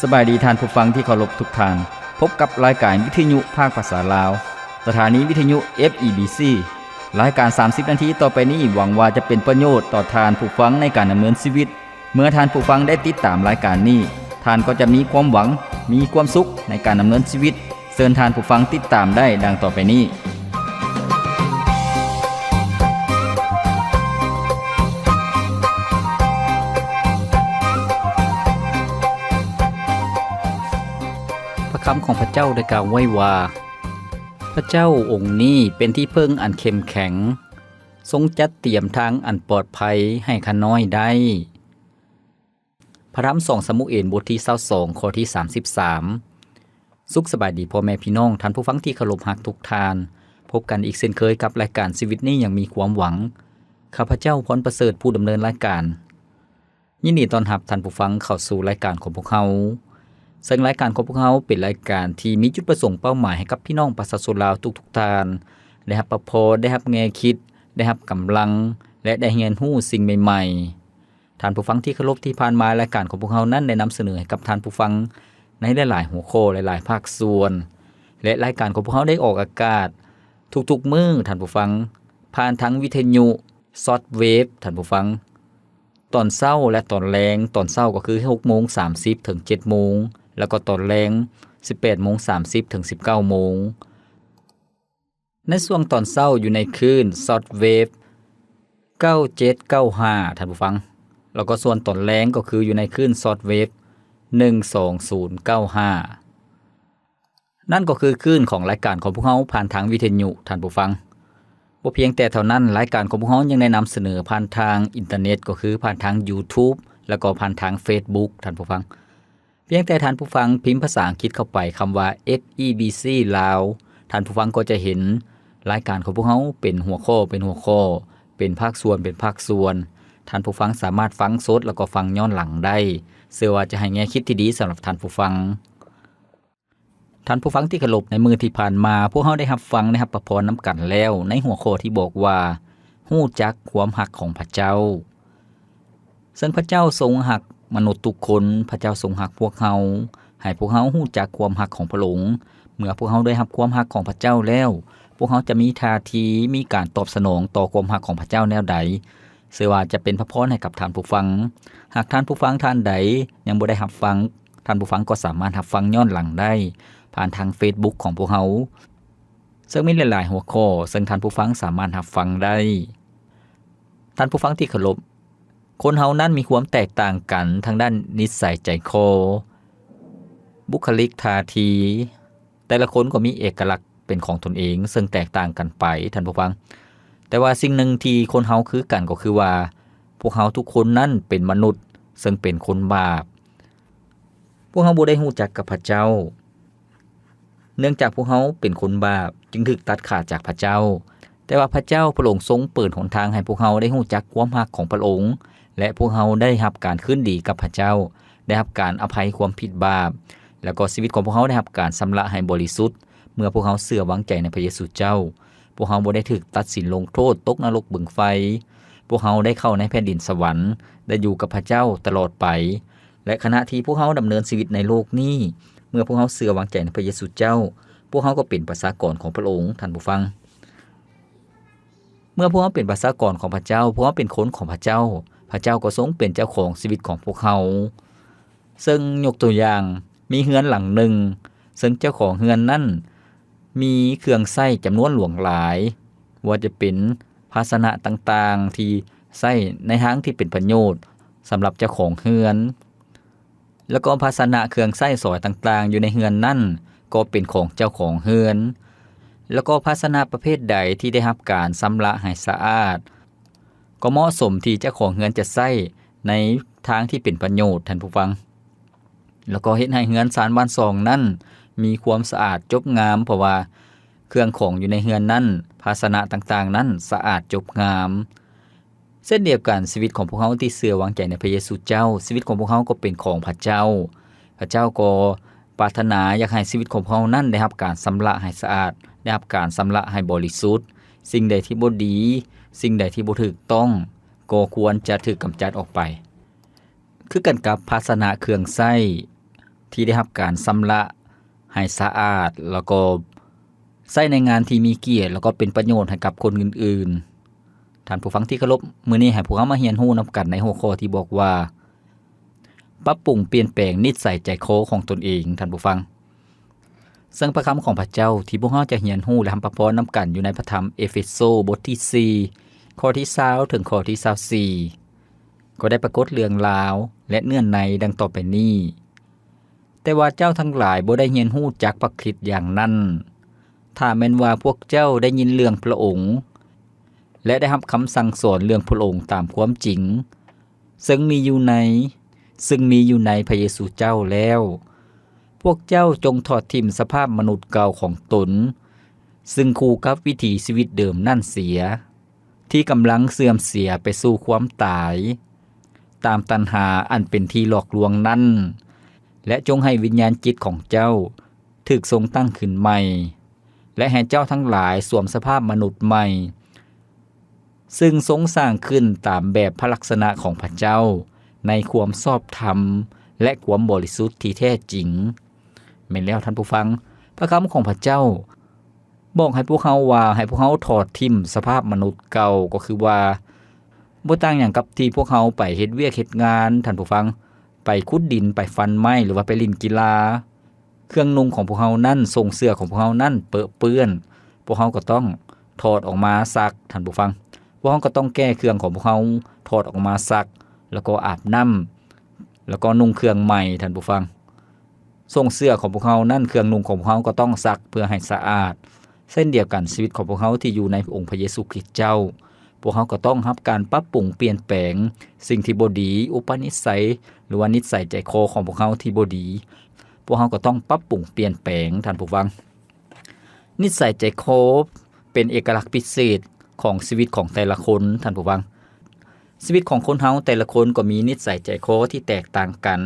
ສະບາຍດີທ່ານຜູ້ຟັງທີ່ເຄົາລົບທຸກທ່ານ. ພົບກັບລາຍການວິທະຍຸພາກພາສາລາວ, ສະຖານີວິທະຍຸ ເອັຟ ອີ ບີ ຊີ. ລາຍການສາມສິບນາທີຕໍ່ໄປນີ້ ຫວັງວ່າຈະເປັນປະໂຫຍດຕໍ່ທ່ານຜູ້ຟັງໃນການດຳເນີນຊີວິດ. ເມື່ອທ່ານຜູ້ຟັງໄດ້ຕິດຕາມລາຍການນີ້, ທ່ານກໍຈະມີຄວາມຫວັງ, ມີຄວາມສຸກໃນການດຳເນີນຊີວິດ. ເຊີນທ່ານຜູ້ຟັງຕິດຕາມໄດ້ດັ່ງຕໍ່ໄປນີ້. ພະຄຳຂອງພະເຈົ້າໄດ້ກ່າວໄວ້ວ່າ, ພະເຈົ້າອົງນີ້ເປັນທີ່ເພິ່ງອັນເຂັ້ມແຂງ, ຊົງຈັດຕຽມທາງອັນປອດໄພໃຫ້ຂ້ານ້ອຍໄດ້. ພະທຳສອງຊາມູເອນ ບົດທີຊາວສອງ ຂໍ້ທີສາມສິບສາມ. ສຸກສະບາຍດີພໍ່ແມ່ພີ່ນ້ອງ, ທ່ານຜູ້ຟັງທີ່ເຄົາລົບຮັກທຸກທ່ານ. ພົບກັນອີກເຊັ່ນເຄີຍກັບລາຍການຊີວິດນີ້ຍັງມີຄວາມຫວັງ. ຂ້າພະເຈົ້າ ພອນປະເສີດ ຜູ້ດຳເນີນລາຍການ. ຍິນດີຕ້ອນຮັບທ່ານຜູ້ຟັງເຂົ້າສູ່ລາຍການຂອງພວກເຮົາ. ເຊິ່ງລາຍການຂອງພວກເຮົາເປັນລາຍການທີ່ມີຈຸດປະສົງເປົ້າໝາຍໃຫ້ກັບພີ່ນ້ອງປະຊາຊົນລາວທຸກໆທ່ານ ໄດ້ຮັບພະພອນ, ໄດ້ຮັບແງ່ຄິດ, ໄດ້ຮັບກຳລັງ ແລະ ໄດ້ຮຽນຮູ້ສິ່ງໃໝ່ໆ. ທ່ານຜູ້ຟັງທີ່ເຄົາລົບ, ທີ່ຜ່ານມາລາຍການຂອງພວກເຮົານັ້ນໄດ້ນຳສະເໜີໃຫ້ກັບທ່ານຜູ້ຟັງໃນຫຼາຍໆຫົວຂໍ້, ຫຼາຍໆພາກສ່ວນ ແລະ ລາຍການຂອງພວກເຮົາໄດ້ອອກອາກາດທຸກໆມື້, ທ່ານຜູ້ຟັງ, ຜ່ານທາງວິທະຍຸຊອດເວບ, ທ່ານຜູ້ຟັງ, ຕອນເຊົ້າ ແລະ ຕອນແລງ. ຕອນເຊົ້າກໍຄືຫົກໂມງສາມສິບເຖິງເຈັດໂມງ ແລ້ວກໍຕອນແລງສິບແປດໂມງສາມສິບເຖິງສິບເກົ້າໂມງ. ໃນຊ່ວງຕອນເຊົ້າຢູ່ໃນຄື້ນຊອດເວບເກົ້າເຈັດເກົ້າຫ້າ ທ່ານຜູ້ຟັງ, ແລ້ວກໍສ່ວນຕອນແລງກໍຄືຢູ່ໃນຄື້ນຊອດເວບໜຶ່ງສອງສູນເກົ້າຫ້າ. ນັ້ນກໍຄືຄື້ນຂອງລາຍການຂອງພວກເຮົາຜ່ານທາງວິທະຍຸ, ທ່ານຜູ້ຟັງ. ບໍ່ພຽງແຕ່ເທົ່ານັ້ນ, ລາຍການຂອງພວກເຮົາຍັງໄດ້ນຳສະເໜີຜ່ານທາງອິນເຕີເນັດ, ກໍຄືຜ່ານທາງ YouTube ແລ້ວກໍຜ່ານທາງ Facebook, ທ່ານຜູ້ຟັງ. ພຽງແຕ່ທ່ານຜູ້ຟັງພິມພາສາອັງກິດເຂົ້າໄປຄຳວ່າ ເອັຟ ອີ ບີ ຊີ ລາວ, ທ່ານຜູ້ຟັງກໍຈະເຫັນລາຍການຂອງພວກເຮົາເປັນຫົວຂໍ້ເປັນຫົວຂໍ້, ເປັນພາກສ່ວນເປັນພາກສ່ວນ. ທ່ານຜູ້ຟັງສາມາດຟັງສົດ ແລ້ວກໍຟັງຍ້ອນຫຼັງໄດ້. ເຊື່ອວ່າຈະໃຫ້ແງ່ຄິດທີ່ດີສຳລັບທ່ານຜູ້ຟັງ. ທ່ານຜູ້ຟັງທີ່ເຄົາລົບ, ໃນມື້ທີ່ຜ່ານມາ ພວກເຮົາໄດ້ຮັບຟັງ, ໄດ້ຮັບພະພອນນຳກັນແລ້ວ ໃນຫົວຂໍ້ທີ່ບອກວ່າ ຮູ້ຈັກຄວາມຮັກຂອງພະເຈົ້າ. ເຊິ່ງພະເຈົ້າຊົງຮັກມະນຸດທຸກຄົນ, ພະເຈົ້າຊົງຮັກພວກເຮົາ, ໃຫ້ພວກເຮົາຮູ້ຈັກຄວາມຮັກຂອງພະອົງ. ເມື່ອພວກເຮົາໄດ້ຮັບຄວາມຮັກຂອງພະເຈົ້າແລ້ວ, ພວກເຮົາຈະມີທ່າທີ, ມີການຕອບສະໜອງຕໍ່ຄວາມຮັກຂອງພະເຈົ້າແນວໃດ? ເຊື່ອວ່າຈະເປັນພະພອນໃຫ້ກັບທ່ານຜູ້ຟັງ. ຫາກທ່ານຜູ້ຟັງທ່ານໃດຍັງບໍ່ໄດ້ຮັບຟັງ, ທ່ານຜູ້ຟັງກໍສາມາດຮັບຟັງຍ້ອນຫຼັງໄດ້ ຜ່ານທາງເຟສບຸກຂອງພວກເຮົາ, ເຊິ່ງມີຫຼາຍໆຫົວຂໍ້ ເຊິ່ງທ່ານຜູ້ຟັງສາມາດຮັບຟັງໄດ້. ທ່ານຜູ້ຟັງທີ່ເຄົາລົບ, ຄົນເຮົານັ້ນມີຄວາມແຕກຕ່າງກັນທາງດ້ານນິດໄສໃຈຄໍ, ບຸກຄະລິກທ່າທີ, ແຕ່ລະຄົນກໍມີເອກະລັກເປັນຂອງຕົນເອງ ເຊິ່ງແຕກຕ່າງກັນໄປ, ທ່ານຜູ້ຟັງ. ແຕ່ວ່າສິ່ງໜຶ່ງທີ່ຄົນເຮົາຄືກັນກໍຄືວ່າ ພວກເຮົາທຸກຄົນນັ້ນເປັນມະນຸດ ເຊິ່ງເປັນຄົນບາບ. ພວກເຮົາບໍ່ໄດ້ຮູ້ຈັກກັບພະເຈົ້າ. ເນື່ອງຈາກພວກເຮົາເປັນຄົນບາບ ຈຶ່ງຖືກຕັດຂາດຈາກພະເຈົ້າ. ແຕ່ວ່າພະເຈົ້າພະອົງຊົງເປີດຫົນທາງໃຫ້ພວກເຮົາໄດ້ຮູ້ຈັກຄວາມຮັກຂອງພະອົງ ແລະ ພວກເຮົາໄດ້ຮັບການຄືນດີກັບພະເຈົ້າ, ໄດ້ຮັບການອະໄພຄວາມຜິດບາບ, ແລ້ວກໍຊີວິດຂອງພວກເຮົາໄດ້ຮັບການຊຳລະໃຫ້ບໍລິສຸດ ເມື່ອພວກເຮົາເຊື່ອວາງໃຈໃນພະເຢຊູເຈົ້າ. ພວກເຮົາບໍ່ໄດ້ຖືກຕັດສິນລົງໂທດຕົກນະລົກບຶງໄຟ. ພວກເຮົາໄດ້ເຂົ້າໃນແຜ່ນດິນສະຫວັນ, ໄດ້ຢູ່ກັບພະເຈົ້າຕະຫຼອດໄປ. ແລະ ຂະນະທີ່ພວກເຮົາດຳເນີນຊີວິດໃນໂລກນີ້, ເມື່ອພວກເຮົາເຊື່ອວາງໃຈໃນພະເຢຊູເຈົ້າ, ພວກເຮົາກໍເປັນປະຊາກອນຂອງພະອົງ, ທ່ານຜູ້ຟັງ. ເມື່ອພວກເຮົາເປັນປະຊາກອນຂອງພະເຈົ້າ, ພວກເຮົາເປັນຄົນຂອງພະເຈົ້າ, ພະເຈົ້າກໍຊົງເປັນເຈົ້າຂອງຊີວິດຂອງພວກເຮົາ. ເຊິ່ງຍົກຕົວຢ່າງ, ມີເຮືອນຫຼັງໜຶ່ງ, ເຊິ່ງເຈົ້າຂອງເຮືອນນັ້ນມີເຄື່ອງໃຊ້ຈຳນວນຫຼວງຫຼາຍ, ບໍ່ວ່າຈະເປັນພາຊະນະຕ່າງໆທີ່ໃຊ້ໃນທາງທີ່ເປັນປະໂຫຍດສຳລັບເຈົ້າຂອງເຮືອນ. ແລ້ວກໍພາຊະນະເຄື່ອງໃຊ້ສອຍຕ່າງໆຢູ່ໃນເຮືອນນັ້ນກໍເປັນຂອງເຈົ້າຂອງເຮືອນ, ແລ້ວກໍພາຊະນະປະເພດໃດທີ່ໄດ້ຮັບການຊຳລະໃຫ້ສະອາດ ກໍເໝາະສົມທີ່ເຈົ້າຂອງເຮືອນຈະໃຊ້ໃນທາງທີ່ເປັນປະໂຫຍດ, ທ່ານຜູ້ຟັງ. ແລ້ວກໍເຮັດໃຫ້ເຮືອນຊານບ້ານຊ່ອງນັ້ນມີຄວາມສະອາດຈົບງາມ, ເພາະວ່າເຄື່ອງຂອງຢູ່ໃນເຮືອນນັ້ນ, ພາຊະນະຕ່າງໆນັ້ນສະອາດຈົບງາມ. ເຊັ່ນດຽວກັນ, ຊີວິດຂອງພວກເຮົາທີ່ເຊື່ອວາງໃຈໃນພະເຢຊູເຈົ້າ, ຊີວິດຂອງພວກເຮົາກໍເປັນຂອງພະເຈົ້າ. ພະເຈົ້າກໍປາດຖະໜາຢາກໃຫ້ຊີວິດຂອງພວກເຮົານັ້ນໄດ້ຮັບການຊຳລະໃຫ້ສະອາດ, ໄດ້ຮັບການຊຳລະໃຫ້ບໍລິສຸດ. ສິ່ງໃດທີ່ບໍ່ດີ, ສິ່ງໃດທີ່ບໍ່ຖືກຕ້ອງ, ກໍຄວນຈະຖືກກຳຈັດອອກໄປ. ຄືກັນກັບພາຊະນະເຄື່ອງໃຊ້ ທີ່ໄດ້ຮັບການຊຳລະໃຫ້ສະອາດ ແລ້ວກໍໃຊ້ໃນງານທີ່ມີກຽດ ແລ້ວກໍເປັນປະໂຫຍດໃຫ້ກັບຄົນອື່ນໆ. ທ່ານຜູ້ຟັງທີ່ເຄົາລົບ, ມື້ນີ້ໃຫ້ພວກເຮົາມາຮຽນຮູ້ນຳກັນໃນຫົວຂໍ້ທີ່ບອກວ່າ ປັບປຸງປ່ຽນແປງນິດໄສໃຈຄໍຂອງຕົນເອງ, ທ່ານຜູ້ຟັງ. ເຊິ່ງພະຄຳຂອງພະເຈົ້າທີ່ພວກເຮົາຈະຮຽນຮູ້ ແລະ ຮັບພະພອນນຳກັນຢູ່ໃນພະທຳເອເຟໂຊ ບົດທີສີ່ ຂໍ້ທີຊາວ ເຖິງຂໍ້ທີຊາວສີ່ ກໍໄດ້ປາກົດເລື່ອງລາວ ແລະ ເນື້ອໃນດັ່ງຕໍ່ໄປນີ້: ແຕ່ວ່າເຈົ້າທັງຫຼາຍບໍ່ໄດ້ຮຽນຮູ້ຈັກພະຄຣິດຢ່າງນັ້ນ, ຖ້າແມ່ນວ່າພວກເຈົ້າໄດ້ຍິນເລື່ອງພະອົງ ແລະ ໄດ້ຮັບຄຳສັ່ງສອນເລື່ອງພະອົງຕາມຄວາມຈິງ ເຊິ່ງມີຢູ່ໃນ ເຊິ່ງມີຢູ່ໃນພະເຢຊູເຈົ້າແລ້ວ, ພວກເຈົ້າຈົ່ງຖອດຖິ້ມສະພາບມະນຸດເກົ່າຂອງຕົນ ເຊິ່ງຄູ່ກັບວິຖີຊີວິດເດີມນັ້ນເສຍ ທີ່ກຳລັງເສື່ອມເສຍໄປສູ່ຄວາມຕາຍ ຕາມຕັນຫາອັນເປັນທີ່ຫຼອກລວງນັ້ນ ແລະ ຈົ່ງໃຫ້ວິນຍານຈິດຂອງເຈົ້າຖືກຊົງຕັ້ງຂຶ້ນໃໝ່ ແລະ ໃຫ້ເຈົ້າທັງຫຼາຍສວມສະພາບມະນຸດໃໝ່ ເຊິ່ງຊົງສ້າງຂຶ້ນຕາມແບບພະລັກສະນະຂອງພະເຈົ້າ ໃນຄວາມຊອບທຳ ແລະ ຄວາມບໍລິສຸດທີ່ແທ້ຈິງ. ແມ່ນແລ້ວທ່ານຜູ້ຟັງ, ພະຄຳຂອງພະເຈົ້າ ບອກໃຫ້ພວກເຮົາວ່າ ໃຫ້ພວກເຮົາຖອດຖິ້ມສະພາບມະນຸດເກົ່າ, ກໍຄືວ່າ ບໍ່ຕ່າງຫຍັງກັບທີ່ພວກເຮົາໄປເຮັດວຽກເຮັດງານ, ທ່ານຜູ້ຟັງ, ໄປຂຸດດິນ, ໄປຟັນໄມ້ ຫຼືວ່າໄປຫຼິ້ນກິລາ. ເຄື່ອງນຸ່ງຂອງພວກເຮົານັ້ນ, ຊົງເສື້ອຂອງພວກເຮົານັ້ນເປິເປື້ອນ, ພວກເຮົາກໍຕ້ອງຖອດອອກມາຊັກ, ທ່ານຜູ້ຟັງ. ພວກເຮົາກໍຕ້ອງແກ້ເຄື່ອງຂອງພວກເຮົາ, ຖອດອອກມາຊັກ, ແລ້ວກໍອາບນ້ຳ, ແລ້ວກໍນຸ່ງເຄື່ອງໃໝ່, ທ່ານຜູ້ຟັງ. ຊົງເສື້ອຂອງພວກເຮົານັ້ນ, ເຄື່ອງນຸ່ງຂອງພວກເຮົາກໍຕ້ອງຊັກເພື່ອໃຫ້ສະອາດ. ເຊັ່ນດຽວກັນ, ຊີວິດຂອງພວກເຮົາທີ່ຢູ່ໃນອົງພະເຢຊູຄຣິດເຈົ້າ, ພວກເຮົາກໍຕ້ອງຮັບການປັບປຸງປ່ຽນແປງ. ສິ່ງທີ່ບໍ່ດີ, ອຸປະນິໄສ ຫຼືວ່ານິດໄສໃຈຄໍຂອງພວກເຮົາທີ່ບໍ່ດີ, ພວກເຮົາກໍຕ້ອງປັບປຸງປ່ຽນແປງ, ທ່ານຜູ້ຟັງ. ນິດໄສໃຈຄໍເປັນເອກະລັກພິເສດຂອງຊີວິດຂອງແຕ່ລະຄົນ, ທ່ານຜູ້ຟັງ. ຊີວິດຂອງຄົນເຮົາແຕ່ລະຄົນກໍມີນິດໄສໃຈຄໍທີ່ແຕກຕ່າງກັນ.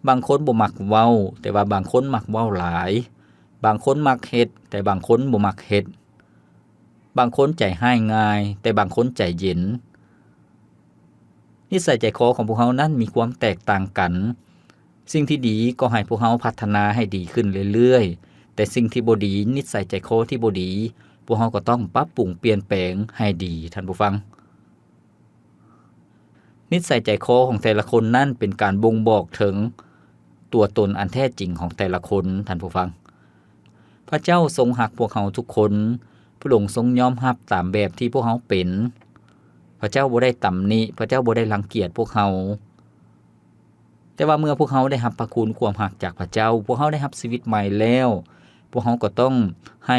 ບາງຄົນບໍ່ມັກເວົ້າ, ແຕ່ວ່າບາງຄົນມັກເວົ້າຫຼາຍ. ບາງຄົນມັກເຮັດ, ແຕ່ບາງຄົນບໍ່ມັກເຮັດ. ບາງຄົນໃຈຮ້າຍງ່າຍ, ແຕ່ບາງຄົນໃຈເຢັນ. ນິດໄສໃຈຄໍຂອງພວກເຮົານັ້ນມີຄວາມແຕກຕ່າງກັນ. ສິ່ງທີ່ດີກໍໃຫ້ພວກເຮົາພັດທະນາໃຫ້ດີຂຶ້ນເລື້ອຍໆ, ແຕ່ສິ່ງທີ່ບໍ່ດີ, ນິດໄສໃຈຄໍທີ່ບໍ່ດີ, ພວກເຮົາກໍຕ້ອງປັບປຸງປ່ຽນແປງໃຫ້ດີ, ທ່ານຜູ້ຟັງ. ນິດໄສໃຈຄໍຂອງແຕ່ລະຄົນນັ້ນເປັນການບົ່ງບອກເຖິງຕົວຕົນອັນແທ້ຈິງຂອງແຕ່ລະຄົນ, ທ່ານຜູ້ຟັງ. ພະເຈົ້າຊົງຮັກພວກເຮົາທຸກຄົນ. ພະອົງຊົງຍອມຮັບຕາມແບບທີ່ພວກເຮົາເປັນ. ພະເຈົ້າບໍ່ໄດ້ຕຳໜິ, ພະເຈົ້າບໍ່ໄດ້ລັງກຽດພວກເຮົາ. ແຕ່ວ່າເມື່ອພວກເຮົາໄດ້ຮັບພະຄຸນຄວາມຮັກຈາກພະເຈົ້າ, ພວກເຮົາໄດ້ຮັບຊີວິດໃໝ່ແລ້ວ, ພວກເຮົາກໍຕ້ອງໃຫ້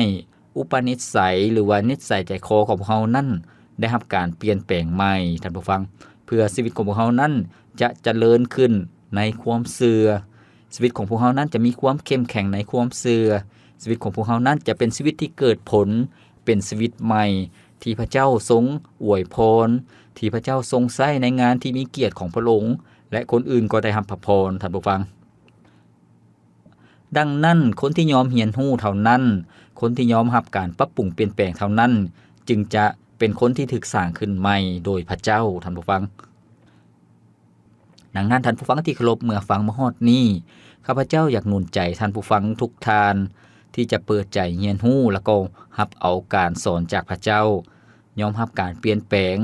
ອຸປະນິດໄສ ຫຼືວ່ານິດໄສໃຈຄໍຂອງພວກເຮົານັ້ນໄດ້ຮັບການປ່ຽນແປງໃໝ່, ທ່ານຜູ້ຟັງ, ເພື່ອຊີວິດຂອງພວກເຮົານັ້ນຈະຈະເລີນຂຶ້ນໃນຄວາມເຊື່ອ. ຊີວິດຂອງພວກເຮົານັ້ນຈະມີຄວາມເຂັ້ມແຂງໃນຄວາມເຊື່ອ. ຊີວິດຂອງພວກເຮົານັ້ນຈະເປັນຊີວິດທີ່ເກີດຜົນ, ເປັນຊີວິດໃໝ່ ທີ່ພະເຈົ້າຊົງອວຍພອນ, ທີ່ພະເຈົ້າຊົງໃຊ້ໃນງານທີ່ມີກຽດຂອງພະອົງ ແລະ ຄົນອື່ນກໍໄດ້ຮັບພະພອນ, ທ່ານຜູ້ຟັງ. ດັ່ງນັ້ນ, ຄົນທີ່ຍອມຮຽນຮູ້ເທົ່ານັ້ນ, ຄົນທີ່ຍອມຮັບການປັບປຸງປ່ຽນແປງເທົ່ານັ້ນ, ຈຶ່ງຈະເປັນຄົນທີ່ຖືກສ້າງຂຶ້ນໃໝ່ໂດຍພະເຈົ້າ, ທ່ານຜູ້ຟັງ. ດັ່ງນັ້ນ, ທ່ານຜູ້ຟັງທີ່ເຄົາລົບ, ເມື່ອຟັງມາຮອດນີ້, ຂ້າພະເຈົ້າຢາກໜູນໃຈທ່ານຜູ້ຟັງທຸກທ່ານ ທີ່ຈະເປີດໃຈຮຽນຮູ້ ແລ້ວກໍຮັບເອົາການສອນຈາກພະເຈົ້າ, ຍອມຮັບການປ່ຽນແປງ.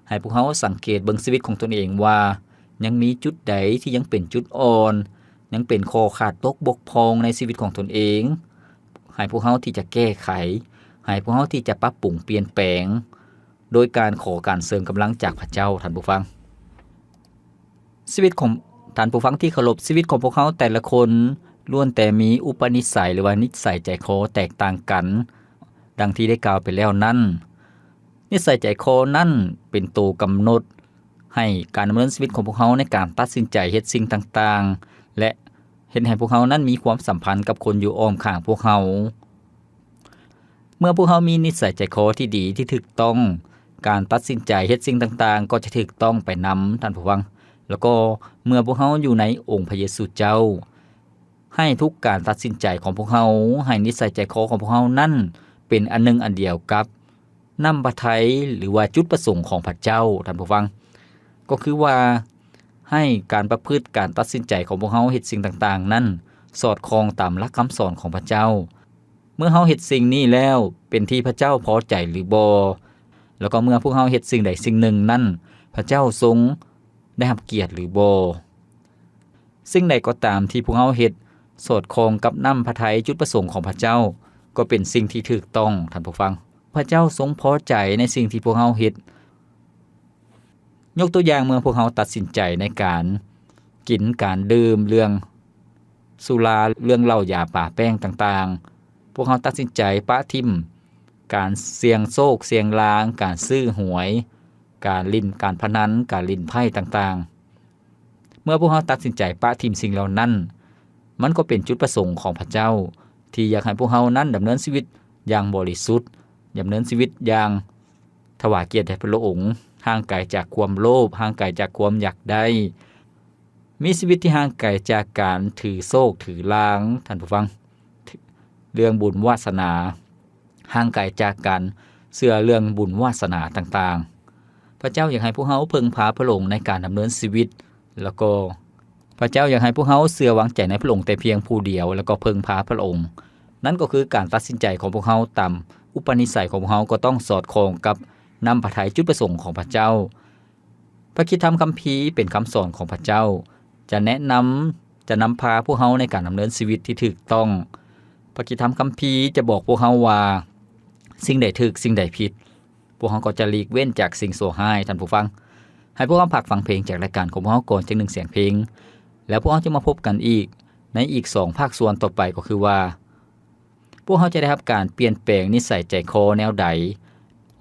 ໃຫ້ພວກເຮົາສັງເກດເບິ່ງຊີວິດຂອງຕົນເອງວ່າ ຍັງມີຈຸດໃດທີ່ຍັງເປັນຈຸດອ່ອນ, ຍັງເປັນຂໍ້ຂາດຕົກບົກຜ່ອງໃນຊີວິດຂອງຕົນເອງ. ໃຫ້ພວກເຮົາທີ່ຈະແກ້ໄຂ, ໃຫ້ພວກເຮົາທີ່ຈະປັບປຸງປ່ຽນແປງ ໂດຍການຂໍການເສີມກຳລັງຈາກພະເຈົ້າ, ທ່ານຜູ້ຟັງ. ຊີວິດຂອງ ທ່ານຜູ້ຟັງທີ່ເຄົາລົບ, ຊີວິດຂອງພວກເຮົາແຕ່ລະຄົນລ້ວນແຕ່ມີອຸປະນິໄສ ຫຼືວ່ານິດໄສໃຈຄໍແຕກຕ່າງກັນ, ດັ່ງທີ່ໄດ້ກ່າວໄປແລ້ວນັ້ນ. ນິດໄສໃຈຄໍນັ້ນເປັນໂຕກຳນົດໃຫ້ການດຳເນີນຊີວິດຂອງພວກເຮົາໃນການຕັດສິນໃຈເຮັດສິ່ງຕ່າງໆ ແລະ ເຮັດໃຫ້ພວກເຮົານັ້ນມີຄວາມສຳພັນກັບຄົນຢູ່ອ້ອມຂ້າງພວກເຮົາ. ເມື່ອພວກເຮົາມີນິດໄສໃຈຄໍທີ່ດີທີ່ຖືກຕ້ອງ, ການຕັດສິນໃຈເຮັດສິ່ງຕ່າງໆກໍຈະຖືກຕ້ອງໄປນຳ, ທ່ານຜູ້ຟັງ. ແລ້ວກໍເມື່ອພວກເຮົາຢູ່ໃນອົງພະເຢຊູເຈົ້າ, ໃຫ້ທຸກການຕັດສິນໃຈຂອງພວກເຮົາ, ໃຫ້ນິດໄສໃຈຄໍຂອງພວກເຮົານັ້ນເປັນອັນໜຶ່ງອັນດຽວກັບນ້ຳພະໄທ ຫຼືວ່າຈຸດປະສົງຂອງພະເຈົ້າ, ທ່ານຜູ້ຟັງ. ກໍຄືວ່າ ໃຫ້ການປະພຶດ, ການຕັດສິນໃຈຂອງພວກເຮົາເຮັດສິ່ງຕ່າງໆນັ້ນ ສອດຄ່ອງຕາມຫຼັກຄຳສອນຂອງພະເຈົ້າ. ເມື່ອເຮົາເຮັດສິ່ງນີ້ແລ້ວ ເປັນທີ່ພະເຈົ້າພໍໃຈຫຼືບໍ່? ແລ້ວກໍເມື່ອພວກເຮົາເຮັດສິ່ງໃດສິ່ງໜຶ່ງນັ້ນ ພະເຈົ້າຊົງໄດ້ຮັບກຽດຫຼືບໍ່? ສິ່ງໃດກໍຕາມທີ່ພວກເຮົາເຮັດ ສອດຄ່ອງກັບນ້ຳພະໄທຈຸດປະສົງຂອງພະເຈົ້າ ກໍເປັນສິ່ງທີ່ຖືກຕ້ອງ, ທ່ານຜູ້ຟັງ. ພະເຈົ້າຊົງພໍໃຈໃນສິ່ງທີ່ພວກເຮົາເຮັດ. ຍົກຕົວຢ່າງ, ເມື່ອພວກເຮົາຕັດສິນໃຈໃນການກິນ, ການດື່ມ, ເລື່ອງສຸລາ, ເລື່ອງເຫຼົ້າ, ຢາ, ປາ, ແປ້ງຕ່າງໆ, ພວກເຮົາຕັດສິນໃຈປະຖິ້ມການສ່ຽງໂຊກສ່ຽງລາງ, ການຊື້ຫວຍ, ການຫຼິ້ນການພະນັນ, ການຫຼິ້ນໄພ້ຕ່າງໆ. ເມື່ອພວກເຮົາຕັດສິນໃຈປະຖິ້ມສິ່ງເຫຼົ່ານັ້ນ, ມັນກໍເປັນຈຸດປະສົງຂອງພະເຈົ້າ ທີ່ຢາກໃຫ້ພວກເຮົານັ້ນດຳເນີນຊີວິດຢ່າງບໍລິສຸດ, ດຳເນີນຊີວິດຢ່າງຖວາຍກຽດແດ່ພະອົງ, ຫ່າງໄກຈາກຄວາມໂລບ, ຫ່າງໄກຈາກຄວາມຢາກໄດ້, ມີຊີວິດທີ່ຫ່າງໄກຈາກການຖືໂຊກຖືລາງ, ທ່ານຜູ້ຟັງ, ເລື່ອງບຸນວາສະໜາ, ຫ່າງໄກຈາກການເຊື່ອເລື່ອງບຸນວາສະໜາຕ່າງໆ. ພະເຈົ້າຢາກໃຫ້ພວກເຮົາເພິ່ງພາພະອົງໃນການດຳເນີນຊີວິດ, ແລ້ວກໍພະເຈົ້າຢາກໃຫ້ພວກເຮົາເຊື່ອວາງໃຈໃນພະອົງແຕ່ພຽງຜູ້ດຽວ, ແລ້ວກໍເພິ່ງພາພະອົງ. ນັ້ນກໍຄືການຕັດສິນໃຈຂອງພວກເຮົາຕາມອຸປະນິໄສຂອງພວກເຮົາກໍຕ້ອງສອດຄ່ອງກັບນ້ຳພະໄທຈຸດປະສົງຂອງພະເຈົ້າ. ພະຄຣິສຕະທຳຄຳພີເປັນຄຳສອນຂອງພະເຈົ້າ ຈະແນະນຳ, ຈະນຳພາພວກເຮົາໃນການດຳເນີນຊີວິດທີ່ຖືກຕ້ອງ. ພະຄຣິສຕະທຳຄຳພີຈະບອກພວກເຮົາວ່າ ສິ່ງໃດຖືກ, ສິ່ງໃດຜິດ. ພວກເຮົາກໍຈະຫຼີກເວັ້ນຈາກສິ່ງຊົ່ວຮ້າຍ, ທ່ານຜູ້ຟັງ. ໃຫ້ພວກເຮົາພັກຟັງເພງຈາກລາຍການຂອງພວກເຮົາກ່ອນຈັກໜຶ່ງສຽງເພງ, ແລ້ວພວກເຮົາຈະມາພົບກັນອີກໃນອີກສອງພາກສ່ວນຕໍ່ໄປ, ກໍຄືວ່າ ພວກເຮົາຈະໄດ້ຮັບການປ່ຽນແປງນິໄສໃຈຄໍແນວໃດ,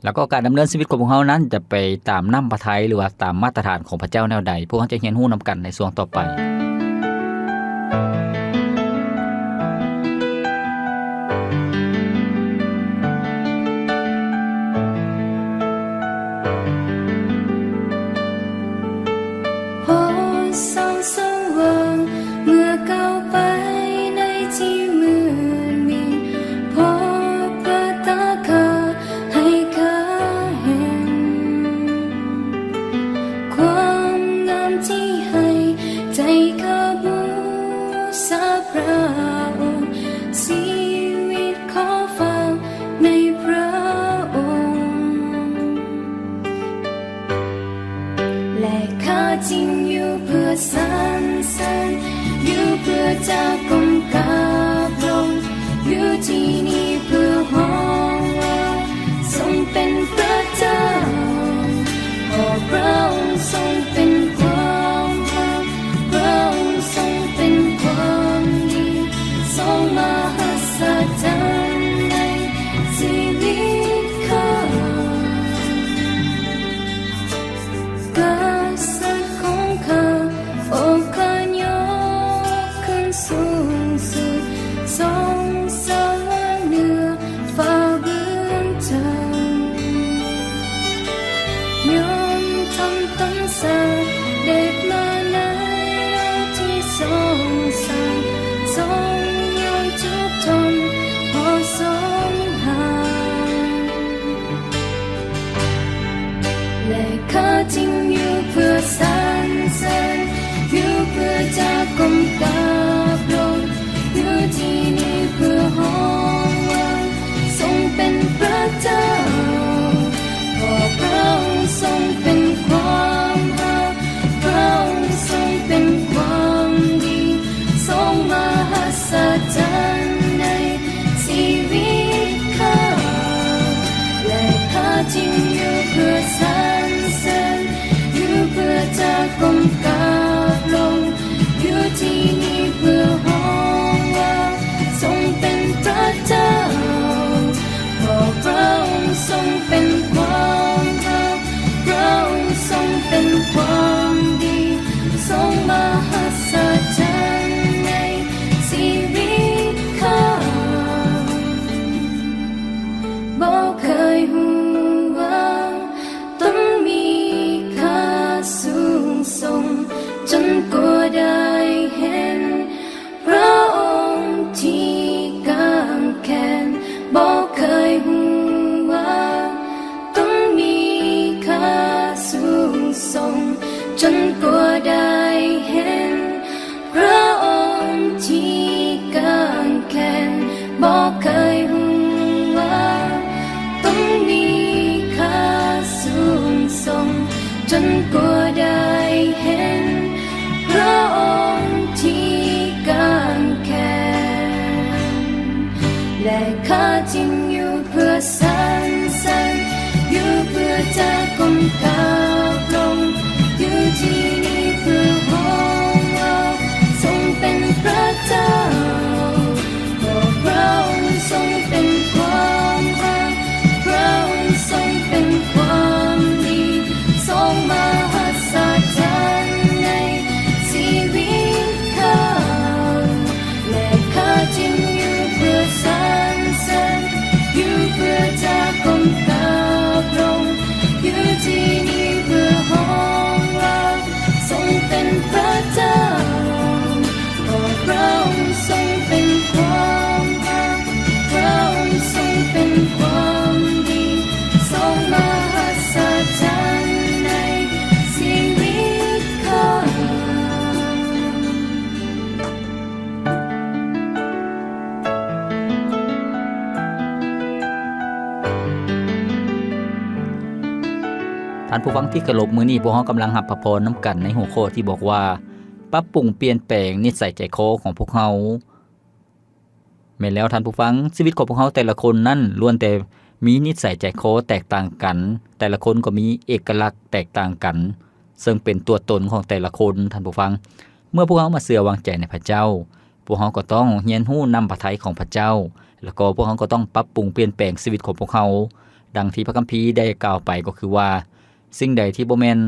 ແລ້ວກໍການດຳເນີນຊີວິດຂອງພວກເຮົານັ້ນຈະໄປຕາມນ້ຳພະໄທ ຫຼືວ່າຕາມມາດຕະຖານຂອງພະເຈົ້າແນວໃດ, ພວກເຮົາຈະຮຽນຮູ້ນຳກັນໃນຊ່ວງຕໍ່ໄປ. ພໍສ່ອງສະຫວ່າງເມື່ອກ້າວໄປໃນທີ່ມືດມິດ, ພໍພະຕາຂ້າໃຫ້ຂ້າເຫັນຄວາມງາມທີ່ໃຫ້ໃຈຂ້າບູຊາພຣະອົງ, ຊີວິດຂໍຝາກໃນພຣະອົງ. ແລະຂ້າຈຶ່ງຢູ່ເພື່ອສັນເສີນ, ຢູ່ເພື່ອຈະກົ້ມກາບລົງ, ຢູ່ທີ່ນີ້ເພື່ອຮ້ອງວ່າ ຊົງເປັນພຣະເຈົ້າ, ເພາະພຣະອົງຊົງເປັນຄວາມຮັກ, ພຣະອົງຊົງເປັນຄວາມດີ, ຊົງມະຫັດສະຈັນໃນຊີວິດຂ້າ. ກະສັດຂອງຂ້າ, ໂອ ຂ້າຍົກຂຶ້ນສູງສຸດ, ຊົງສະຫວ່າງເໜືອຟ້າເບື້ອງເທິງ. ຍອມຖ່ອມຕົນສະເດັດມາໃນທີ່ຊົງສັກ, ຊົງຍອມທຸກທົນ ເພາະຊົງຮັກ. ແລະຂ້າຈຶ່ງຢູ່ເພື່ອສັນເສີນ, ຢູ່ເພື່ອຈະກົ້ມກາບລົງ, ຢູ່ທີ່ນີ້ເພື່ອຮ້ອງວ່າ ຊົງເປັນພຣະເຈົ້າ, ເພາະພຣະອົງຊົງເປັນຄວາມຮັກ, ພຣະອົງຊົງເປັນຄວາມດີ, ຊົງມະຫັດສະຈັນໃນ ຊີວິດຂ້າ ແລະຂ້າຈຶ່ງຢູ່ເພື່ອສັນເສີນ, ຢູ່ເພື່ອຈະກົ້ມກາບລົງ, ຢູ່ທີ່ນີ້ເພື່ອຮ້ອງວ່າ ຊົງເປັນພຣະເຈົ້າ, ເພາະພຣະອົງຊົງເປັນຄວາມຮັກ, ພຣະອົງຊົງເປັນຄວາມດີ, ຊົງມະຫັດສະຈັນໃນ ຊີວິດຂ້າ ບໍ່ເຄີຍຮູ້ວ່າຕ້ອງມີຄ່າສູງສົ່ງ ຈົນກວ່າໄດ້ເຫັນພຣະອົງທີ່ກາງແຂນ, ບໍ່ເຄີຍຮູ້ວ່າຕ້ອງມີຄ່າສູງສົ່ງ ຈົນກວ່າໄດ້ ก็ได้เห็นพระองค์ที่กางแขน และข้าจึงอยู่เพื่อสรรเสริญ อยู่เพื่อจะก้มกราบลง อยู่ที่นี่เพื่อฮ้องว่าทรงเป็นพระเจ้า พระองค์ทรงเป็นความรัก พระองค์ทรงเป็นความดี ทรงมหัศจรรย์ในชีวิตข้า และข้าจึงอยู่เพื่อสรรเสริญ อยู่เพื่อจะก้มกราบลง อยู่ที่นี่เพื่อฮ้องว่าทรงเป็นพระเจ้า เพราะพระองค์ทรงเป็นความรัก พระองค์ทรงเป็นความดี ทรงมหัศจรรย์ในชีวิตข้า ທ່ານຜູ້ຟັງທີ່ເຄົາລົບ, ມື້ນີ້ພວກເຮົາກຳລັງຮັບພະພອນນຳກັນໃນຫົວຂໍ້ທີ່ບອກວ່າ ປັບປຸງປ່ຽນແປງນິດໄສໃຈຄໍຂອງພວກເຮົາ. ແມ່ນແລ້ວທ່ານຜູ້ຟັງ, ຊີວິດຂອງພວກເຮົາແຕ່ລະຄົນນັ້ນລ້ວນແຕ່ມີນິດໄສໃຈຄໍແຕກຕ່າງກັນ, ແຕ່ລະຄົນກໍມີເອກະລັກແຕກຕ່າງກັນ, ເຊິ່ງເປັນຕົວຕົນຂອງແຕ່ລະຄົນ, ທ່ານຜູ້ຟັງ. ເມື່ອພວກເຮົາມາເຊື່ອວາງໃຈໃນພະເຈົ້າ, ພວກເຮົາກໍຕ້ອງຮຽນຮູ້ນ້ຳພະໄທຂອງພະເຈົ້າ, ແລ້ວກໍພວກເຮົາກໍຕ້ອງປັບປຸງປ່ຽນແປງຊີວິດຂອງພວກເຮົາ. ດັ່ງທີ່ພະຄຳພີໄດ້ກ່າວໄປກໍຄືວ່າ, ສິ່ງໃດທີ່ບໍ່ແມ່ນ,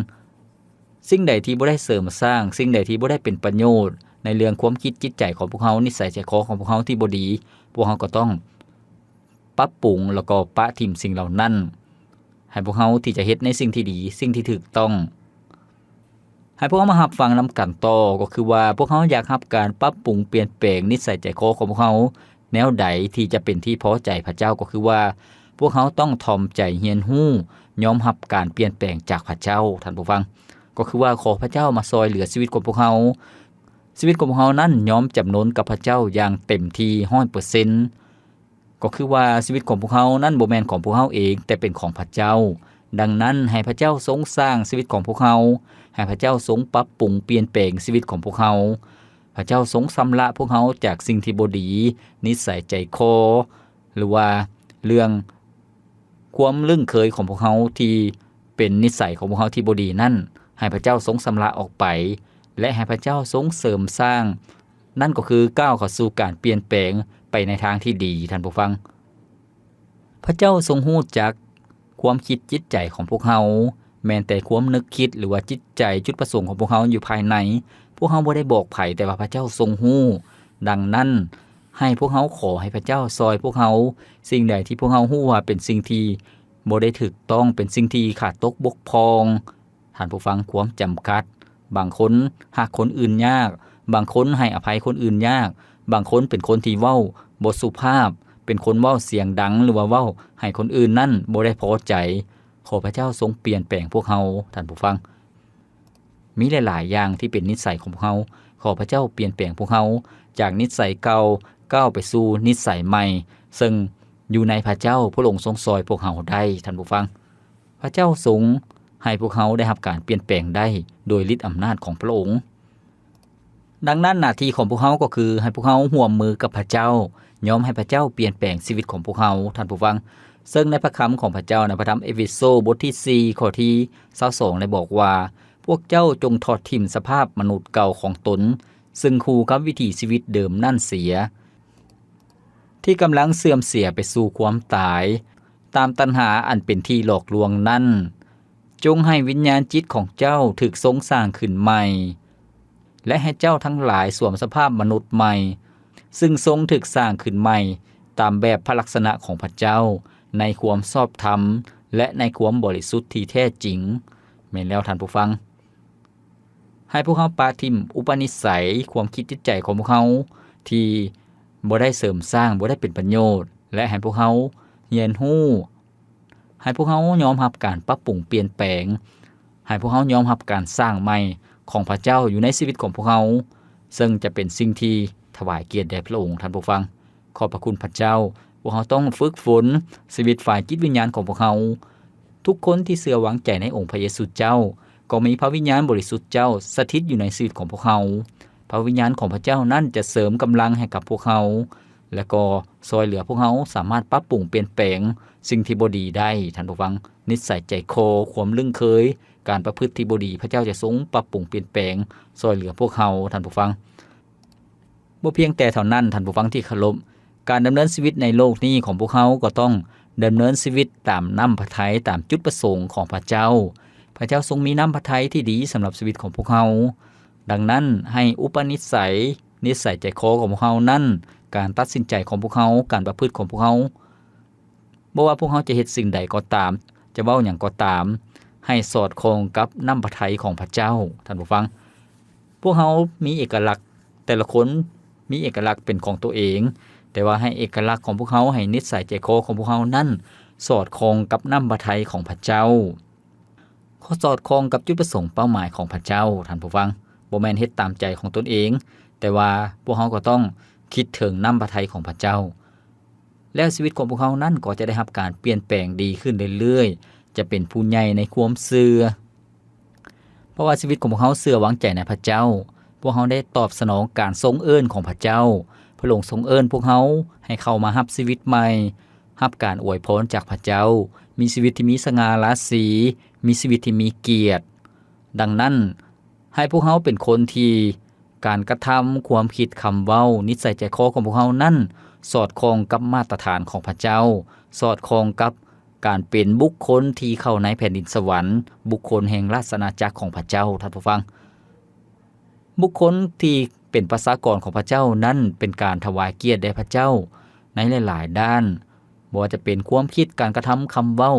ສິ່ງໃດທີ່ບໍ່ໄດ້ເສີມສ້າງ, ສິ່ງໃດທີ່ບໍ່ໄດ້ເປັນປະໂຫຍດໃນເລື່ອງຄວາມຄິດຈິດໃຈຂອງພວກເຮົາ, ນິດໄສໃຈຄໍຂອງພວກເຮົາທີ່ບໍ່ດີ, ພວກເຮົາກໍຕ້ອງປັບປຸງ ແລ້ວກໍປະຖິ້ມສິ່ງເຫຼົ່ານັ້ນ. ໃຫ້ພວກເຮົາທີ່ຈະເຮັດໃນສິ່ງທີ່ດີ, ສິ່ງທີ່ຖືກຕ້ອງ. ໃຫ້ພວກເຮົາມາຮັບຟັງນຳກັນຕໍ່, ກໍຄືວ່າພວກເຮົາຢາກຮັບການປັບປຸງປ່ຽນແປງນິດໄສໃຈຄໍຂອງພວກເຮົາແນວໃດທີ່ຈະເປັນທີ່ພໍໃຈພະເຈົ້າ, ກໍຄືວ່າພວກເຮົາຕ້ອງຖ່ອມໃຈຮຽນຮູ້ ຍອມຮັບການປ່ຽນແປງຈາກພະເຈົ້າ, ທ່ານຜູ້ຟັງ. ກໍຄືວ່າຂໍພະເຈົ້າມາຊ່ອຍເຫຼືອຊີວິດຂອງພວກເຮົາ. ຊີວິດຂອງພວກເຮົານັ້ນຍອມຈຳນົນກັບພະເຈົ້າຢ່າງເຕັມທີ່ຮ້ອຍເປີເຊັນ. ກໍຄືວ່າຊີວິດຂອງພວກເຮົານັ້ນບໍ່ແມ່ນຂອງພວກເຮົາເອງ, ແຕ່ເປັນຂອງພະເຈົ້າ. ດັ່ງນັ້ນ, ໃຫ້ພະເຈົ້າຊົງສ້າງຊີວິດຂອງພວກເຮົາ, ໃຫ້ພະເຈົ້າຊົງປັບປຸງປ່ຽນແປງຊີວິດຂອງພວກເຮົາ. ພະເຈົ້າຊົງຊຳລະພວກເຮົາຈາກສິ່ງທີ່ບໍ່ດີ, ນິດໄສໃຈຄໍ, ຫຼືວ່າເລື່ອງຄວາມລຶ້ງເຄີຍຂອງພວກເຮົາທີ່ເປັນນິດໄສຂອງພວກເຮົາທີ່ບໍ່ດີນັ້ນ, ໃຫ້ພະເຈົ້າຊົງຊຳລະອອກໄປ ແລະ ໃຫ້ພະເຈົ້າຊົງເສີມສ້າງ, ນັ້ນກໍຄືກ້າວເຂົ້າສູ່ການປ່ຽນແປງໄປໃນທາງທີ່ດີ, ທ່ານຜູ້ຟັງ. ພະເຈົ້າຊົງຮູ້ຈັກຄວາມຄິດຈິດໃຈຂອງພວກເຮົາ, ແມ່ນແຕ່ຄວາມນຶກຄິດ ຫຼືວ່າຈິດໃຈຈຸດປະສົງຂອງພວກເຮົາຢູ່ພາຍໃນ, ພວກເຮົາບໍ່ໄດ້ບອກໃຜ, ແຕ່ວ່າພະເຈົ້າຊົງຮູ້. ດັ່ງນັ້ນ, ໃຫ້ພວກເຮົາຂໍໃຫ້ພະເຈົ້າຊ່ອຍພວກເຮົາ, ສິ່ງໃດທີ່ພວກເຮົາຮູ້ວ່າເປັນສິ່ງທີ່ບໍ່ໄດ້ຖືກຕ້ອງ, ເປັນສິ່ງທີ່ຂາດຕົກບົກຜ່ອງ, ທ່ານຜູ້ຟັງ, ຄວາມຈຳກັດ. ບາງຄົນຮັກຄົນອື່ນຍາກ, ບາງຄົນໃຫ້ອະໄພຄົນອື່ນຍາກ, ບາງຄົນເປັນຄົນທີ່ເວົ້າບໍ່ສຸພາບ, ເປັນຄົນເວົ້າສຽງດັງ ຫຼືວ່າເວົ້າໃຫ້ຄົນອື່ນນັ້ນບໍ່ໄດ້ພໍໃຈ. ຂໍພະເຈົ້າຊົງປ່ຽນແປງພວກເຮົາ, ທ່ານຜູ້ຟັງ. ມີຫຼາຍໆຢ່າງທີ່ເປັນນິດໄສຂອງພວກເຮົາ. ຂໍພະເຈົ້າປ່ຽນແປງພວກເຮົາຈາກນິດໄສເກົ່າ, ກ້າວໄປສູ່ນິດໄສໃໝ່, ເຊິ່ງຢູ່ໃນພະເຈົ້າ, ພະອົງຊົງຊ່ອຍພວກເຮົາໄດ້, ທ່ານຜູ້ຟັງ. ພະເຈົ້າຊົງໃຫ້ພວກເຮົາໄດ້ຮັບການປ່ຽນແປງໄດ້ໂດຍລິດອຳນາດຂອງພະອົງ. ດັ່ງນັ້ນ, ໜ້າທີ່ຂອງພວກເຮົາກໍຄືໃຫ້ພວກເຮົາຮ່ວມມືກັບພະເຈົ້າ, ຍອມໃຫ້ພະເຈົ້າປ່ຽນແປງຊີວິດຂອງພວກເຮົາ, ທ່ານຜູ້ຟັງ. ເຊິ່ງໃນພະຄຳຂອງພະເຈົ້າໃນພະທຳເອເຟໂຊ ບົດທີສີ່ ຂໍ້ທີຊາວສອງ ໄດ້ບອກວ່າ, ພວກເຈົ້າຈົ່ງຖອດຖິ້ມສະພາບມະນຸດເກົ່າຂອງຕົນ, ເຊິ່ງຄູ່ກັບວິຖີຊີວິດເດີມນັ້ນເສຍ, ທີ່ກຳລັງເສື່ອມເສຍໄປສູ່ຄວາມຕາຍ, ຕາມຕັນຫາອັນເປັນທີ່ຫຼອກລວງນັ້ນ. ຈົ່ງໃຫ້ວິນຍານຈິດຂອງເຈົ້າຖືກຊົງສ້າງຂຶ້ນໃໝ່, ແລະ ໃຫ້ເຈົ້າທັງຫຼາຍສວມສະພາບມະນຸດໃໝ່, ຊຶ່ງຊົງຖືກສ້າງຂຶ້ນໃໝ່ຕາມແບບພະລັກສະນະຂອງພະເຈົ້າ, ໃນຄວາມຊອບທຳ ແລະ ໃນຄວາມບໍລິສຸດທີ່ແທ້ຈິງ. ແມ່ນແລ້ວທ່ານຜູ້ຟັງ. ໃຫ້ພວກເຮົາປະຖິ້ມອຸປະນິໄສ, ຄວາມຄິດຈິດໃຈຂອງພວກເຮົາທີ່ບໍ່ໄດ້ເສີມສ້າງ, ບໍ່ໄດ້ເປັນປະໂຫຍດ, ແລະ ໃຫ້ພວກເຮົາຮຽນຮູ້, ໃຫ້ພວກເຮົາຍອມຮັບການປັບປຸງປ່ຽນແປງ, ໃຫ້ພວກເຮົາຍອມຮັບການສ້າງໃໝ່ຂອງພະເຈົ້າຢູ່ໃນຊີວິດຂອງພວກເຮົາ, ເຊິ່ງຈະເປັນສິ່ງທີ່ຖວາຍກຽດແດ່ພະອົງ, ທ່ານຜູ້ຟັງ. ຂອບພະຄຸນພະເຈົ້າ, ພວກເຮົາຕ້ອງຝຶກຝົນຊີວິດຝ່າຍຈິດວິນຍານຂອງພວກເຮົາ. ທຸກຄົນທີ່ເຊື່ອວາງໃຈໃນອົງພະເຢຊູເຈົ້າ, ກໍມີພະວິນຍານບໍລິສຸດເຈົ້າສະຖິດຢູ່ໃນຊີວິດຂອງພວກເຮົາ. ພະວິນຍານຂອງພະເຈົ້ານັ້ນຈະເສີມກຳລັງໃຫ້ກັບພວກເຮົາ ແລະກໍຊ່ອຍເຫຼືອພວກເຮົາສາມາດປັບປຸງປ່ຽນແປງສິ່ງທີ່ບໍ່ດີໄດ້, ທ່ານຜູ້ຟັງ. ນິດໄສໃຈຄໍ, ຄວາມລຶ້ງເຄີຍ, ການປະພຶດທີ່ບໍ່ດີ, ພະເຈົ້າຈະຊົງປັບປຸງປ່ຽນແປງ, ຊ່ອຍເຫຼືອພວກເຮົາ, ທ່ານຜູ້ຟັງ. ບໍ່ພຽງແຕ່ເທົ່ານັ້ນ, ທ່ານຜູ້ຟັງທີ່ເຄົາລົບ, ການດຳເນີນຊີວິດໃນໂລກນີ້ຂອງພວກເຮົາກໍຕ້ອງດຳເນີນຊີວິດຕາມນ້ຳພະໄທ, ຕາມຈຸດປະສົງຂອງພະເຈົ້າ. ພະເຈົ້າຊົງມີນ້ຳພະໄທທີ່ດີສຳລັບຊີວິດຂອງພວກເຮົາ. ດັ່ງນັ້ນ, ໃຫ້ອຸປະນິດໄສ, ນິດໄສໃຈຄໍຂອງພວກເຮົານັ້ນ, ການຕັດສິນໃຈຂອງພວກເຮົາ, ການປະພຶດຂອງພວກເຮົາ, ບໍ່ວ່າພວກເຮົາຈະເຮັດສິ່ງໃດກໍຕາມ, ຈະເວົ້າຫຍັງກໍຕາມ, ໃຫ້ສອດຄ່ອງກັບນ້ຳພະໄທຂອງພະເຈົ້າ, ທ່ານຜູ້ຟັງ. ພວກເຮົາມີເອກະລັກ, ແຕ່ລະຄົນມີເອກະລັກເປັນຂອງຕົວເອງ, ແຕ່ວ່າໃຫ້ເອກະລັກຂອງພວກເຮົາ, ໃຫ້ນິດໄສໃຈຄໍຂອງພວກເຮົານັ້ນສອດຄ່ອງກັບນ້ຳພະໄທຂອງພະເຈົ້າ. ຂໍສອດຄ່ອງກັບຈຸດປະສົງເປົ້າໝາຍຂອງພະເຈົ້າ, ທ່ານຜູ້ຟັງ. ບໍ່ແມ່ນເຮັດຕາມໃຈຂອງຕົນເອງ, ແຕ່ວ່າພວກເຮົາກໍຕ້ອງຄິດເຖິງນ້ຳພະໄທຂອງພະເຈົ້າ. ແລ້ວຊີວິດຂອງພວກເຮົານັ້ນກໍຈະໄດ້ຮັບການປ່ຽນແປງດີຂຶ້ນເລື້ອຍໆ, ຈະເປັນຜູ້ໃຫຍ່ໃນຄວາມເຊື່ອ. ເພາະວ່າຊີວິດຂອງພວກເຮົາເຊື່ອວາງໃຈໃນພະເຈົ້າ, ພວກເຮົາໄດ້ຕອບສະໜອງການຊົງເອີ້ນຂອງພະເຈົ້າ. ພະອົງຊົງເອີ້ນພວກເຮົາໃຫ້ເຂົ້າມາຮັບຊີວິດໃໝ່, ຮັບການອວຍພອນຈາກພະເຈົ້າ, ມີຊີວິດທີ່ມີສະຫງ່າລາສີ, ມີຊີວິດທີ່ມີກຽດ. ດັ່ງນັ້ນ, ໃຫ້ພວກເຮົາເປັນຄົນທີ່ ການກະທຳ, ຄວາມຄິດ, ຄຳເວົ້າ, ນິດໄສໃຈຄໍຂອງພວກເຮົານັ້ນ ສອດຄ່ອງກັບມາດຕະຖານຂອງພະເຈົ້າ, ສອດຄ່ອງກັບການເປັນບຸກຄົນທີ່ເຂົ້າໃນແຜ່ນດິນສະຫວັນ, ບຸກຄົນແຫ່ງລາຊະອານາຈັກຂອງພະເຈົ້າ, ທ່ານຜູ້ຟັງ. ບຸກຄົນທີ່ເປັນປະຊາກອນຂອງພະເຈົ້ານັ້ນ ເປັນການຖວາຍກຽດແດ່ພະເຈົ້າໃນຫຼາຍໆດ້ານ, ບໍ່ວ່າຈະເປັນຄວາມຄິດ, ການກະທຳ, ຄຳເວົ້າ,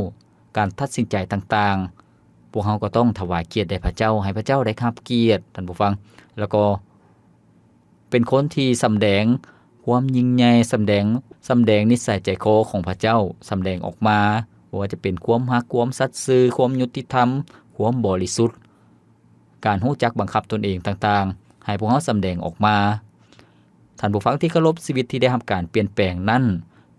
ການຕັດສິນໃຈຕ່າງໆ, ພວກເຮົາກໍຕ້ອງຖວາຍກຽດແດ່ພະເຈົ້າ, ໃຫ້ພະເຈົ້າໄດ້ຮັບກຽດ, ທ່ານຜູ້ຟັງ, ແລ້ວກໍເປັນຄົນທີ່ສຳແດງຄວາມຍິ່ງໃຫຍ່, ສຳແດງ, ສຳແດງນິດໄສໃຈຄໍຂອງພະເຈົ້າ, ສຳແດງອອກມາ, ບໍ່ວ່າຈະເປັນຄວາມຮັກ, ຄວາມສັດຊື່, ຄວາມຍຸຕິທຳ, ຄວາມບໍລິສຸດ, ການຮູ້ຈັກບັງຄັບຕົນເອງຕ່າງໆ, ໃຫ້ພວກເຮົາສຳແດງອອກມາ. ທ່ານຜູ້ຟັງທີ່ເຄົາລົບ, ຊີວິດທີ່ໄດ້ຮັບການປ່ຽນແປງນັ້ນ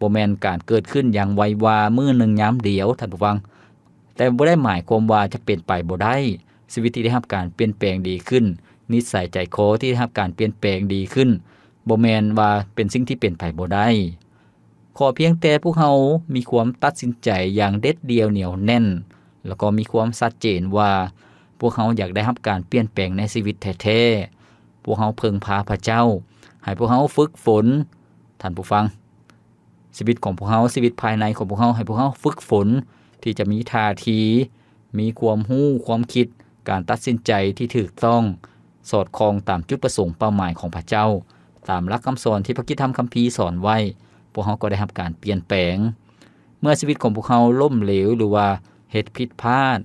ບໍ່ແມ່ນການເກີດຂຶ້ນຢ່າງໄວວາ ມື້ໜຶ່ງຍາມດຽວ, ທ່ານຜູ້ຟັງ, ແຕ່ບໍ່ໄດ້ໝາຍຄວາມວ່າຈະເປັນໄປບໍ່ໄດ້. ຊີວິດທີ່ໄດ້ຮັບການປ່ຽນແປງດີຂຶ້ນ, ນິດໄສໃຈຄໍທີ່ໄດ້ຮັບການປ່ຽນແປງດີຂຶ້ນ, ບໍ່ແມ່ນວ່າເປັນສິ່ງທີ່ເປັນໄປບໍ່ໄດ້. ຂໍພຽງແຕ່ພວກເຮົາມີຄວາມຕັດສິນໃຈຢ່າງເດັດດ່ຽວໜຽວແໜ້ນ, ແລ້ວກໍມີຄວາມຊັດເຈນວ່າພວກເຮົາຢາກໄດ້ຮັບການປ່ຽນແປງໃນຊີວິດແທ້ໆ. ພວກເຮົາເພິ່ງພາພະເຈົ້າ, ໃຫ້ພວກເຮົາຝຶກຝົນ, ທ່ານຜູ້ຟັງ, ຊີວິດຂອງພວກເຮົາ, ຊີວິດພາຍໃນຂອງພວກເຮົາ, ໃຫ້ພວກເຮົາຝຶກຝົນທີ່ຈະມີທ່າທີ, ມີຄວາມຮູ້, ຄວາມຄິດ, ການຕັດສິນໃຈທີ່ຖືກຕ້ອງ, ສອດຄ່ອງຕາມຈຸດປະສົງເປົ້າໝາຍຂອງພະເຈົ້າ, ຕາມຫຼັກຄຳສອນທີ່ພະກິດທຳຄຳພີສອນໄວ້, ພວກເຮົາກໍໄດ້ຮັບການປ່ຽນແປງ. ເມື່ອຊີວິດຂອງພວກເຮົາລົ້ມເຫຼວ ຫຼືວ່າເຮັດຜິດພາດ,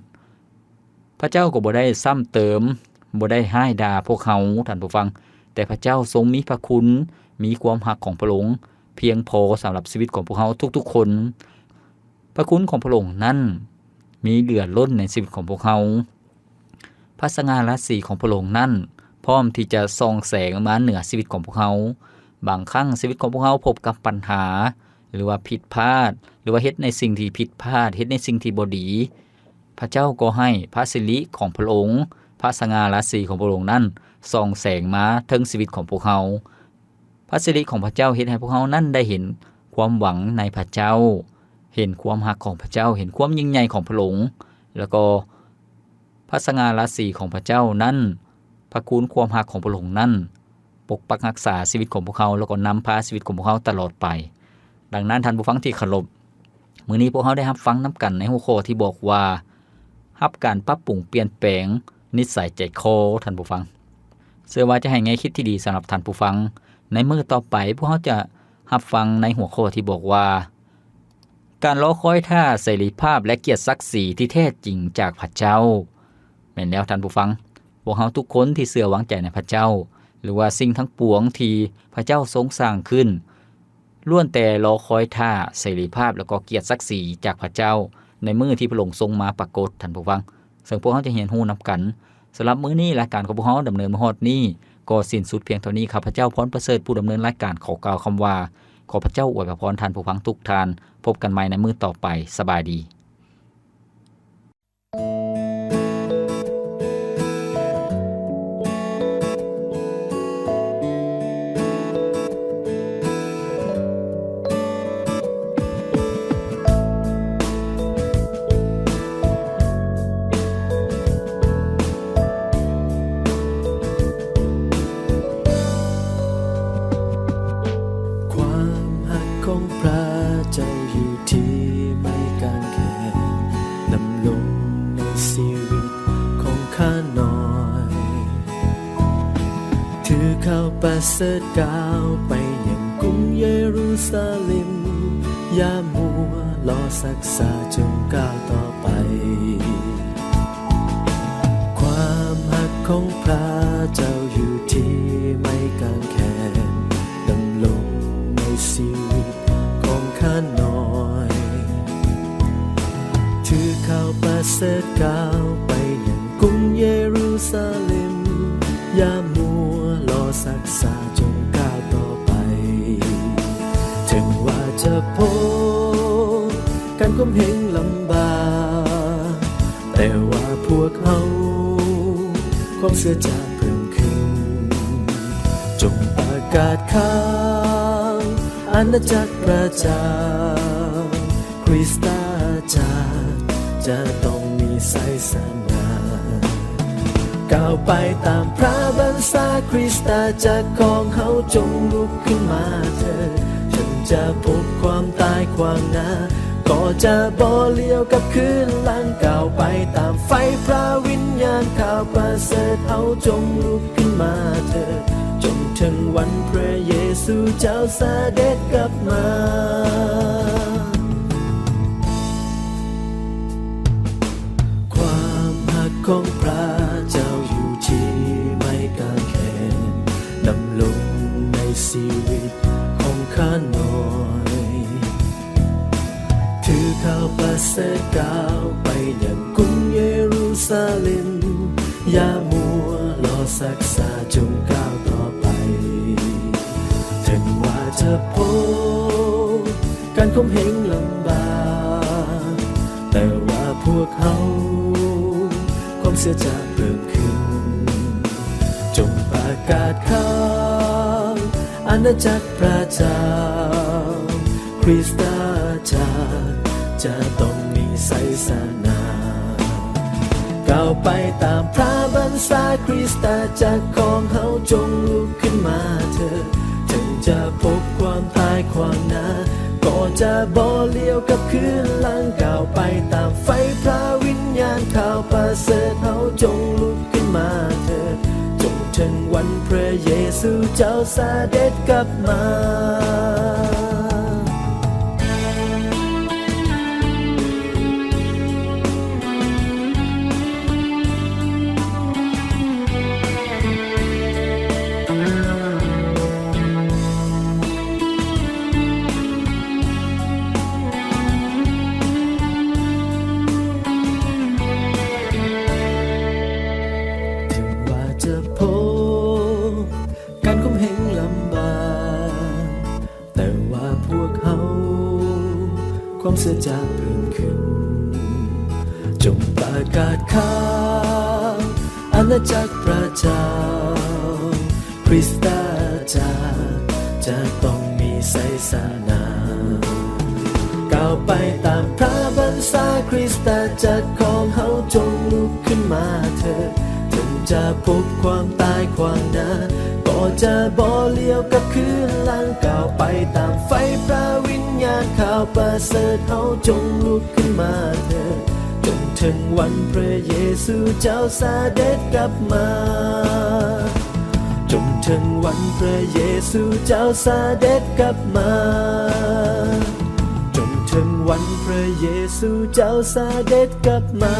ພະເຈົ້າກໍບໍ່ໄດ້ຊ້ຳເຕີມ, ບໍ່ໄດ້ຮ້າຍດ່າພວກເຮົາ, ທ່ານຜູ້ຟັງ, ແຕ່ພະເຈົ້າຊົງມີພະຄຸນ, ມີຄວາມຮັກຂອງພະອົງພຽງພໍສຳລັບຊີວິດຂອງພວກເຮົາທຸກໆຄົນ. ພະຄຸນຂອງພະອົງນັ້ນມີເຫຼືອລົ້ນໃນຊີວິດຂອງພວກເຮົາ. ພະສະຫງ່າລາສີຂອງພະອົງນັ້ນພ້ອມທີ່ຈະສ່ອງແສງມາເໜືອຊີວິດຂອງພວກເຮົາ. ບາງຄັ້ງຊີວິດຂອງພວກເຮົາພົບກັບບັນຫາ ຫຼືວ່າຜິດພາດ ຫຼືວ່າເຮັດໃນສິ່ງທີ່ຜິດພາດ, ເຮັດໃນສິ່ງທີ່ບໍ່ດີ, ພະເຈົ້າກໍໃຫ້ພະສິລິຂອງພະອົງ, ພະສະຫງ່າລາສີຂອງພະອົງນັ້ນສ່ອງແສງມາເທິງຊີວິດຂອງພວກເຮົາ. ພະສິລິຂອງພະເຈົ້າເຮັດໃຫ້ພວກເຮົານັ້ນໄດ້ເຫັນຄວາມຫວັງໃນພະເຈົ້າ, ເຫັນຄວາມຮັກຂອງພະເຈົ້າ, ເຫັນຄວາມຍິ່ງໃຫຍ່ຂອງພະອົງ, ແລ້ວກໍພະສະຫງ່າລາສີຂອງພະເຈົ້ານັ້ນ, ພະຄຸນຄວາມຮັກຂອງພະອົງນັ້ນ ປົກປັກຮັກສາຊີວິດຂອງພວກເຮົາ ແລ້ວກໍນຳພາຊີວິດຂອງພວກເຮົາຕະຫຼອດໄປ. ດັ່ງນັ້ນ, ທ່ານຜູ້ຟັງທີ່ເຄົາລົບ, ມື້ນີ້ພວກເຮົາໄດ້ຮັບຟັງນຳກັນໃນຫົວຂໍ້ທີ່ບອກວ່າ ຮັບການປັບປຸງປ່ຽນແປງນິດໄສໃຈຄໍ, ທ່ານຜູ້ຟັງ. ເຊື່ອວ່າຈະໃຫ້ແງ່ຄິດທີ່ດີສຳລັບທ່ານຜູ້ຟັງ. ໃນມື້ຕໍ່ໄປ, ພວກເຮົາຈະຮັບຟັງໃນຫົວຂໍ້ທີ່ບອກວ່າ ການລໍຄອຍຖ້າເສລີພາບ ແລະ ກຽດສັກສີທີ່ແທ້ຈິງຈາກພະເຈົ້າ. ແມ່ນແລ້ວ, ທ່ານຜູ້ຟັງ, ພວກເຮົາທຸກຄົນທີ່ເຊື່ອວາງໃຈໃນພະເຈົ້າ ຫຼືວ່າສິ່ງທັງປວງທີ່ພະເຈົ້າຊົງສ້າງຂຶ້ນ ລ້ວນແຕ່ລໍຄອຍຖ້າເສລີພາບ ແລ້ວກໍກຽດສັກສີຈາກພະເຈົ້າ ໃນມື້ທີ່ພະອົງຊົງມາປາກົດ, ທ່ານຜູ້ຟັງ, ເຊິ່ງພວກເຮົາຈະຮຽນຮູ້ນຳກັນ. ສຳລັບມື້ນີ້, ລາຍການຂອງພວກເຮົາດຳເນີນມາຮອດນີ້ ກໍສິ້ນສຸດພຽງເທົ່ານີ້. ຂ້າພະເຈົ້າ ພອນປະເສີດ, ຜູ້ດຳເນີນລາຍການ, ຂໍກ່າວຄຳວ່າ ຂໍພະເຈົ້າອວຍພະພອນທ່ານຜູ້ຟັງທຸກທ່ານ. ພົບກັນໃໝ່ໃນມື້ຕໍ່ໄປ. ສະບາຍດີ. ຄືຂ່າວປະເສີດກ່າວໄປຍັງກຸງເຢຣູຊາເລັມ, ຢ່າມົວລໍຊັກຊ້າ ຈົ່ງກ້າວຕໍ່ໄປ. ຄວາມຮັກຂອງພຣະເຈົ້າຢູ່ທີ່ໄມ້ກາງແຂນ, ດຳລົງໃນຊີວິດຂອງຂ້ານ້ອຍ. ຖືຂ່າວປະເສີດກ່າວໄປຍັງກຸງເຢຣູຊາເລັມ, ຢ່າມົວລໍຊັກຊ້າ ຈົ່ງກ້າວຕໍ່ໄປ. ເຖິງວ່າຈະພົບການຂົ່ມເຫງລຳບາກ, ແຕ່ວ່າພວກເຮົາຄວາມເຊື່ອຈະເພີ່ມຂຶ້ນ. ຈົ່ງປະກາດຂ່າວອານາຈັກພຣະເຈົ້າ, ຄຣິສຕະຈັກຈະຕ້ອງມີໄຊຊະນະ. ກ້າວໄປຕາມພຣະບັນຊາ, ຄຣິສຕະຈັກຂອງເຮົາຈົ່ງລຸກຂຶ້ນມາເທີ້. ເຖິງຈະພົບຄວາມຕາຍຂວາງໜ້າ, ກໍຈະບໍ່ຫຼຽວກັບຄືນຫຼັງ. ກ້າວໄປຕາມໄຟພຣະວິນຍານ, ຂ່າວປະເສີດເຮົາຈົ່ງລຸກຂຶ້ນມາເທີ້. ຈົນເຖິງວັນພຣະເຢຊູເຈົ້າສະເດັດກັບມາ. ຄວາມຮັກຂອງພຣະເຈົ້າຢູ່ທີ່ໄມ້ກາງແຂນ, ດຳລົງໃນຊີວິດຂອງຂ້ານ້ອຍ. ຖືຂ່າວປະເສີດກ່າວໄປຍັງກຸງເຢຣູຊາເລັມ, ຢ່າມົວລໍຊັກຊ້າ ຈົ່ງກ້າວຕໍ່ໄປ. ເຖິງວ່າຈະພົບການຂົ່ມເຫງລຳບາກ, ແຕ່ວ່າພວກເຮົາຄວາມເຊື່ອຈະເພີ່ມຂຶ້ນ. ຈົ່ງປະກາດຂ່າວອານາຈັກພຣະເຈົ້າ, ຄຣິສຕະຈັກຈະຕ້ອງມີໄຊຊະນະ. ກ້າວໄປຕາມພຣະບັນຊາ, ຄຣິສຕະຈັກຂອງເຮົາຈົ່ງລຸກຂຶ້ນມາເທີ້. ເຖິງຈະພົບຄວາມຕາຍຂວາງໜ້າ, ກໍຈະບໍ່ຫຼຽວກັບຄືນຫຼັງ. ກ້າວໄປຕາມໄຟພຣະວິນຍານ, ຂ່າວປະເສີດເຮົາຈົ່ງລຸກຂຶ້ນມາເທີ້. ຈົນເຖິງວັນພຣະເຢຊູເຈົ້າສະເດັດກັບມາ. ເຖິງວ່າຈະພົບການຂົ່ມເຫງລຳບາກ, ແຕ່ວ່າພວກເຮົາຄວາມເຊື່ອຈະເພີ່ມຂຶ້ນ. ຈົ່ງປະກາດຂ່າວອານາຈັກພຣະເຈົ້າ, ຄຣິສຕະຈັກຈະຕ້ອງມີໄຊຊະນະ. ກ້າວໄປຕາມພຣະບັນຊາ, ຄຣິສຕະຈັກຂອງເຮົາຈົ່ງລຸກຂຶ້ນມາເທີ້. ເຖິງຈະພົບຄວາມຕາຍຂວາງໜ້າ, ກໍຈະບໍ່ຫຼຽວກັບຄືນຫຼັງ. ກ້າວໄປຕາມໄຟພຣະວິນຍານ, ຂ່າວປະເສີດເຮົາຈົ່ງລຸກຂຶ້ນມາເທີ້. ຈົນເຖິງວັນພຣະເຢຊູເຈົ້າສະເດັດກັບມາ. ຈົນເຖິງວັນພຣະເຢຊູເຈົ້າສະເດັດກັບມາ. ຈົນເຖິງວັນພຣະເຢຊູເຈົ້າສະເດັດກັບມາ.